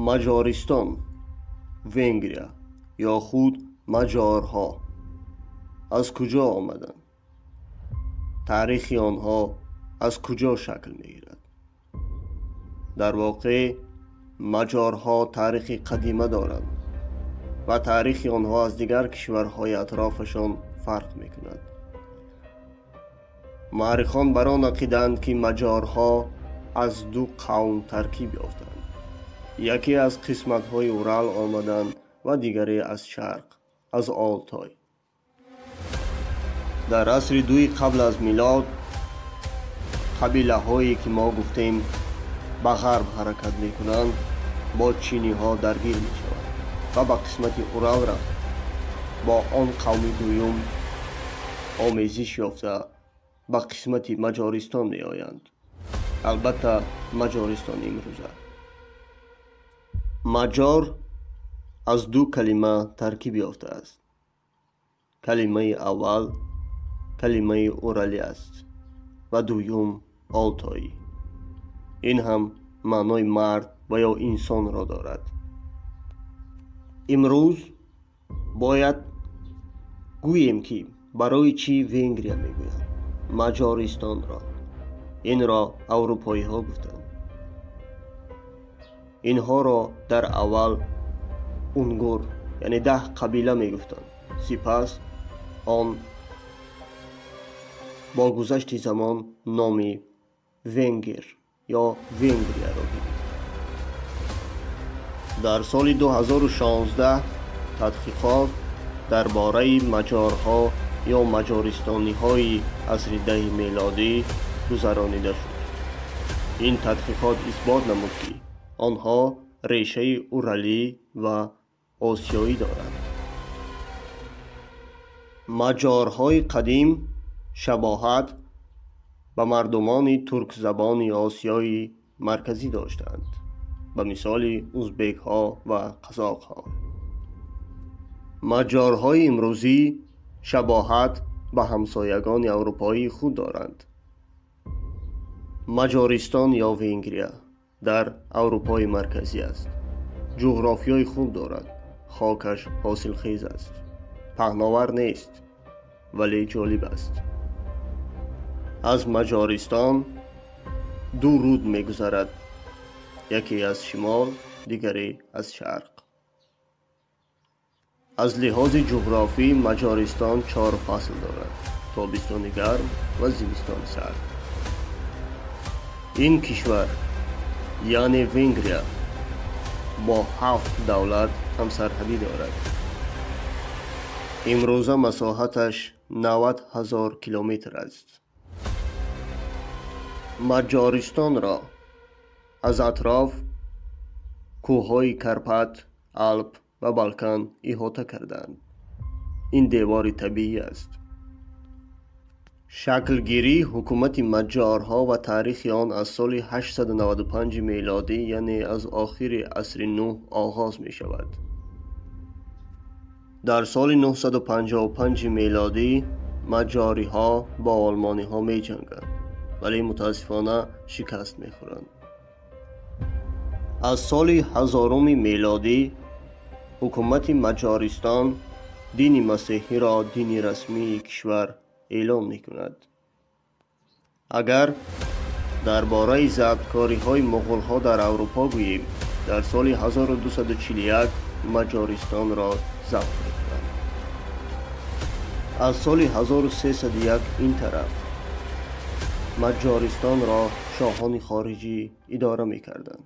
Маҷористон, Венгрия ё худ маҷорҳо аз куҷо омаданд? Таърихи онҳо аз куҷо шакл мегирад? Дар воқеъ маҷорҳо таърихи қадима доранд ва таърихи онҳо аз дигар кишварҳои атрофашон фарқ мекунад. Муаррихон бар он ақидаанд, ки маҷорҳо аз ду қавм таркиб ёфтанд. Яке аз қисматҳои Урал омаданд ва дигаре аз шарқ, аз Олтой. Дар асри дуи қабл аз милод қабилаҳое, ки мо гуфтем ба ғарб ҳаракат мекунанд, бо чиниҳо даргир мешаванд ва ба қисмати Урал рафт. Бо он қавми дуюм омезиш ёфта ба қисмати Маҷористон меоянд. Албатта Маҷористон имрӯза. Маҷор аз ду калима таркиб ёфтааст. Калимаи аввал калимаи уралӣ аст ва дуюм олтоӣ. Ин ҳам маънои мард ва ё инсонро дорад. Имрӯз бояд гӯем, ки барои чӣ Венгрия мегӯянд Маҷористонро. Инро аврупоиҳо гуфтанд. Инҳоро дар аввал унгур, яъне 10 қабила мегуфтанд. Сипас он бо гузашти замон номи венгер ё Венгрияро гирифт. Дар соли 2016 тадқиқот дар бораи маҷорҳо ё маҷористониҳои асри 10 мелодӣ гузаронида шуд. Ин тадқиқот исбот намуд, ки онҳо решаи уралӣ ва осиёӣ доранд. Маҷорҳои қадим шабоҳат ба мардумони туркзабони Осиёи Марказӣ доштанд, ба мисоли узбекҳо ва қазоқҳо. Маҷорҳои имрӯзӣ шабоҳат ба ҳамсоягони аврупоии худ доранд. Маҷористон ё Венгрия дар Аврупои Марказӣ аст. Ҷуғрофиёи хуб дорад, хокаш ҳосилхез аст, паҳновар нест, вале ҷолиб аст. Аз Маҷористон ду руд мегузарад, яке аз шимол, дигаре аз шарқ. Аз лиҳози ҷуғрофӣ Маҷористон 4 фасл дорад: тобистони гарм ва зимистони сард. Ин кишвар, яъне Венгрия, бо 7 давлат ҳамсарҳадӣ дорад. Имрӯза масоҳаташ 90 000 километр аст. Маҷористонро аз атроф кӯҳҳои Карпат, Алп ва Балкан иҳота кардаанд. Ин девори табиӣ аст. Шаклгирии ҳукумати маҷорҳо ва таърихи он аз соли 895 мелодӣ, яъне аз охири асри 9 оғоз мешавад. Дар соли 955 мелодӣ маҷориҳо бо олмониҳо меҷанганд, вале мутаассифона шикаст мехӯранд. Аз соли 1000 мелодӣ ҳукумати Маҷористон дини масеҳиро дини расмии кишвар эълон мекунад. Агар дар бораи забткориҳои муғулҳо дар Аврупо гӯем, дар соли 1241 Маҷористонро забт мекунанд. Аз соли 1301 ин тараф Маҷористонро шоҳони хориҷӣ идора мекарданд.